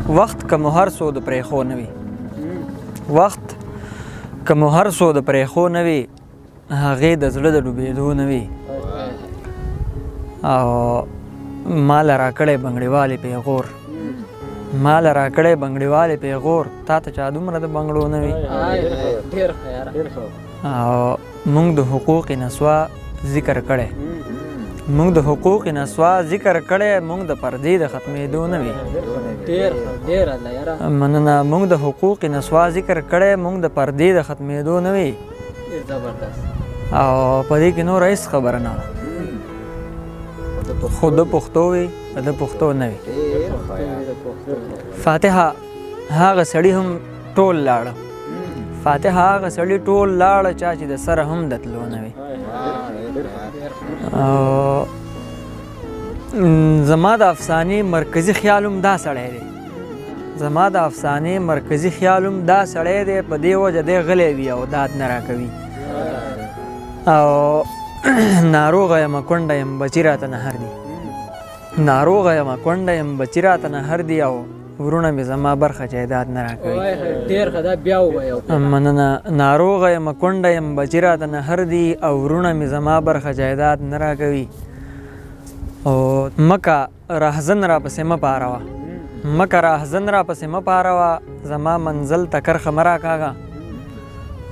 وخت که مو هر څو د پرېښو نه وي، وخت که مو هر څو د پرېښو نه وي، هغې د زړه د ډوبېدو نه وي. او مال راکړی بنګړیوالې پیغور، مال راکړی بنګړیوالې پیغور، تا ته چا دومره د بنګړو نه وي. ډېر ښه یاره. او موږ د حقوق نسوا ذکر کړی، موږ د حقوق نسوا ذکر کړی، موږ د پردې د ختمېدو نه وي. ډېر ښه، ډېر الله یاره. مننه. موږ د حقوق نسوا ذکر کړی، موږ د پردې د ختمېدو نه وي. ډېر زبردست. او په دې کې نوره هېڅ خبره نه وه، خو د پښتو وي، د پښتو نه وي. فاتحه هغه سړي هم ټول لاړه، فاتحه هغه سړي ټول لاړه چا چې د سره هم د تلو نه وي. او زما د افسانې مرکزي خیال هم دا سړی دی، زما د افسانې مرکزي خیال هم دا سړی دی، په دې وجه دی غلی وي او داد نه راکوي. او ناروغه یم، کونډه یم، بچي راته نهر دي، ناروغه یم، کونډه یم، بچي راته نهر دي، او وروڼه مې زما برخه جایداد نه راکوي. ډېر ښه، دا بیا ووایه. مننه. ناروغه یم، کونډه یم، بچي راته نهر دي، او وروڼه مې زما برخه جایداد نه راکوي. او مکه راهزن را پسې مه پاروه، مکه راهزن را پسې مه پاروه، زما منزل ته کرښه مه راکاږه.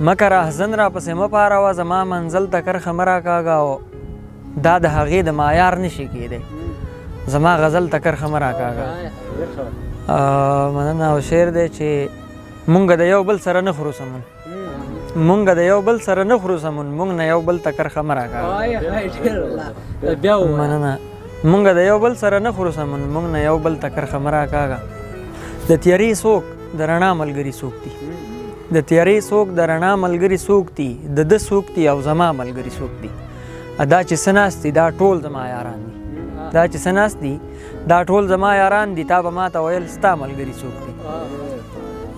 مکه راهزن را پسې مه پاروه، زما منزل ته کرښه مه راکاږه. او دا د هغې د معیار نشي کېدی، زما غزل ته کرښه مه راکاږه. مننه. او شعر دی چې مونږ د یو بل سره نه خورو سمون، مونږ د یو بل سره نه خورو سمون، مونږ نه یو بل ته کرښه مه راکاږه. بیا ووایه. مننه. مونږ د یو بل سره نه خورو سمون، مونږ نه یو بل ته کرښه مه راکاږه. د تیارې څوک د رڼا ملګري څوک دي، د تیارې څوک د رڼا ملګري څوک دي، د ده څوک دي او زما ملګري څوک دي. دا چې څه ناست دي دا ټول زما یاران دي، دا چې څه ناست دي دا ټول زما یاران دي، تا به ما ته ویل ستا ملګري څوک دي.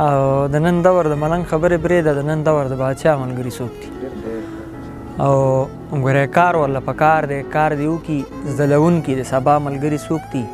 او د نن دور د ملنګ خبرې پرېږده، د نن دور د بادشاه ملګري څوک دي. او ګوره کار ورله په کار دی، کار دی وکړي، ځلوونکي د سبا ملګري څوک دي.